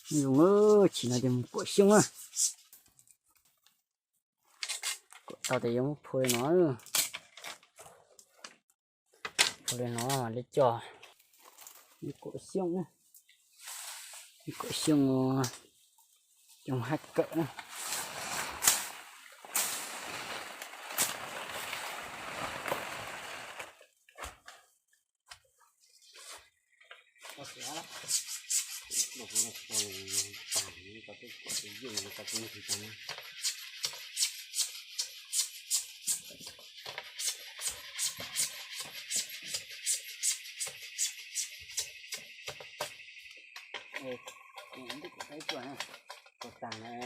Zoo, chim no ces mus kuam xyoob na. Kuam tau ces yuav muab phua li no. Phua li no li coj. Kuam xyoob, kuam xyoob coj haj kawm na. Tshaj nav, tshaj nav.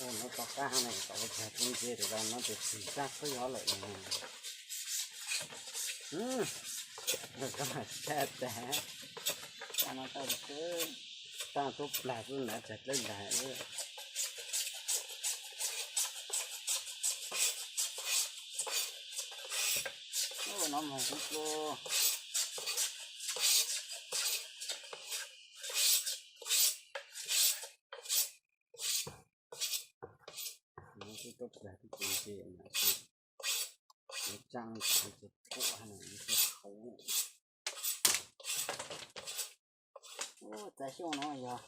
Ua no tau qab ne, tau ua tag tub ntse rau no ces tsis tag khaub yog lawm no. Tag tag, tag no tau, tag tub plag tub nrad tsag dlawb dag. Ua no moog kub kub. Txav xyoob no yog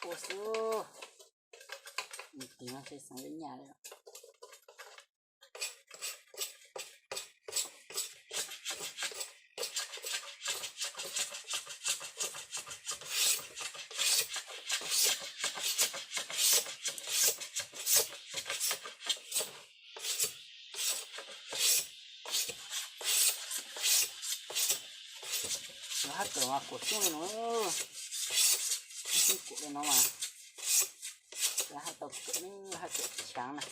ua xwb, tig no seb xeev yuav nyaj li. Hab kawm mas kuam xyoob li no, kuam li no mas, hab tau kawm, hab kawm tshaav na.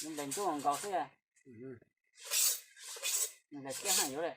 Nplaim ntuj nkaus xwb. Nplaim tiaj haj yuav li.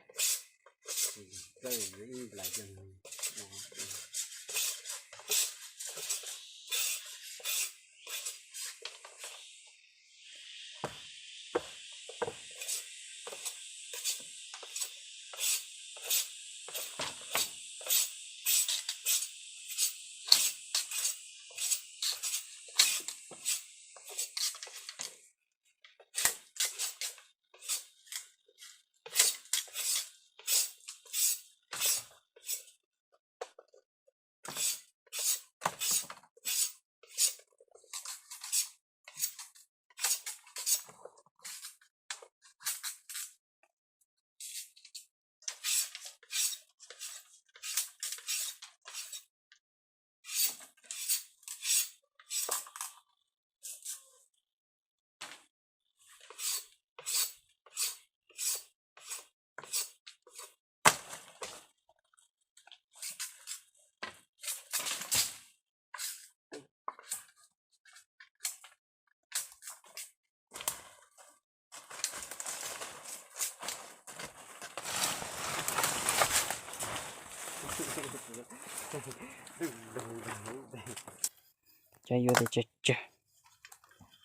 Cov yuav tes tsawg tsawg,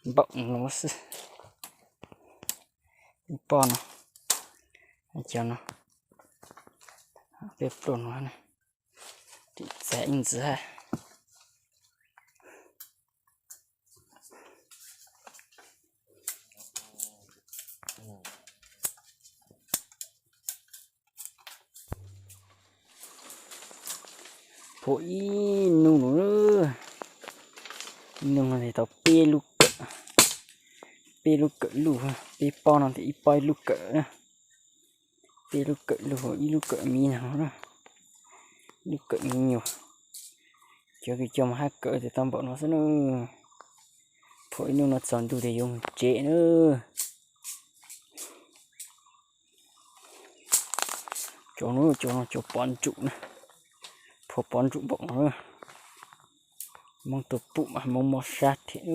npaum no xwb. Ib pob no, cov no, peb pluaj no, txav ib ntxiv hab. Phua ib nub no, ib nub no tau peb lub kawm, peb lub kawm luj, peb pob no tes ib pob ib lub kawm na. Peb lub kawm luj, ib lub kawm miv no, ib lub kawm miv nyuas. Cov kws coj mus hab kawm tes tau npaum no xwb na. Phua ib nub no txaus ntuj tes yuav mus tsev na. Cov no, cov no cov pov ntsum na, phua pov ntsum npaum no. Hmoob tuaj pum mas Hmoob mob sab thiab.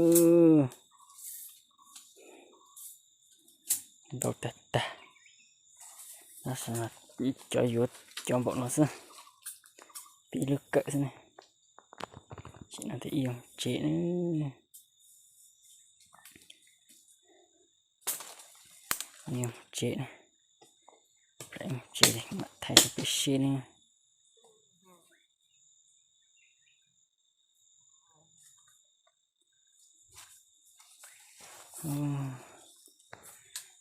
Ntau tag tag. Cov yuav cov npaum no xwb, peb lub kawm xwb ne. Tsis no tes ib yuav tsev na. Ib yuav tsev na. Ib yuav tsev mam thaij rau peb saib ne.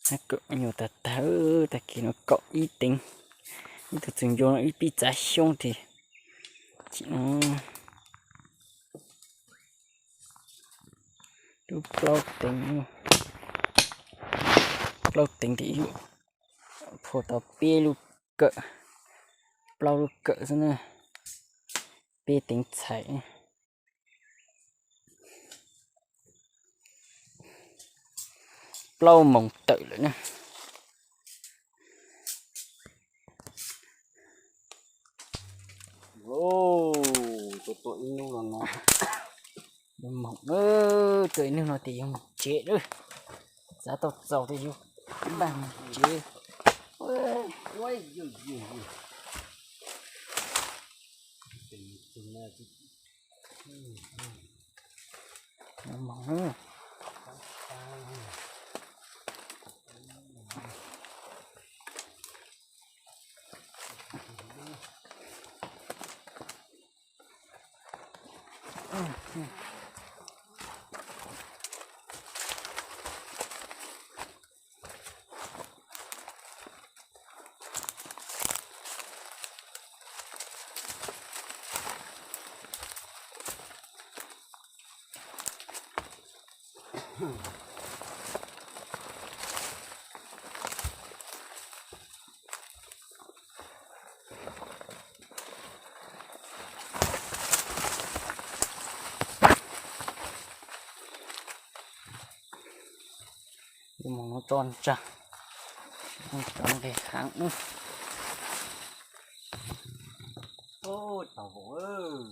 Hab kawm nyuas tag tag, tag kis no kaum ib teev, ib tug txug ncua no ib pib txav xyoob tes, tsis no lub plaub teev, plaub teev tes phua tau peb lub kawm, plaub lub kawm xwb na, peb teev txhais. Plaub moos tawm lawm na. Tua tua ib hnub no, moos, tua ib hnub no tes yuav mus tsev lawm. Xav tau txaus tes yuav npaj mus tsev. Yuav mus no tso ntsa, tso nqis khav no. Taug voom,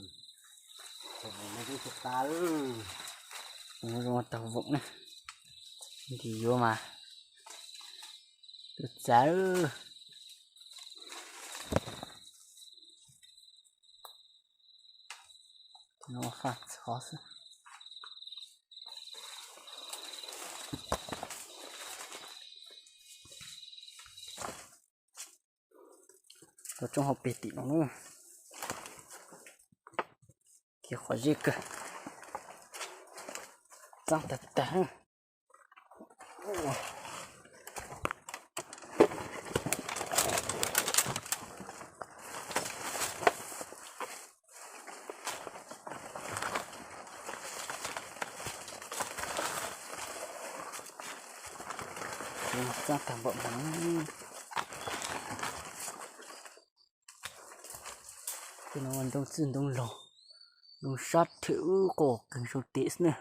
taug voom no kuj tsis tas, mus zoo taug voom na. Nti yuav mas, tus txawv. Faj txhov xwb. Cov tsoob hauv pes tim no na, kiv qhov zeb kawg, txaab tag tag. Txaab tag npaum no. Tej no ntoo txwj ntoo laug, ntoo sab rhwm ub, qos kawg sau tes xwb na.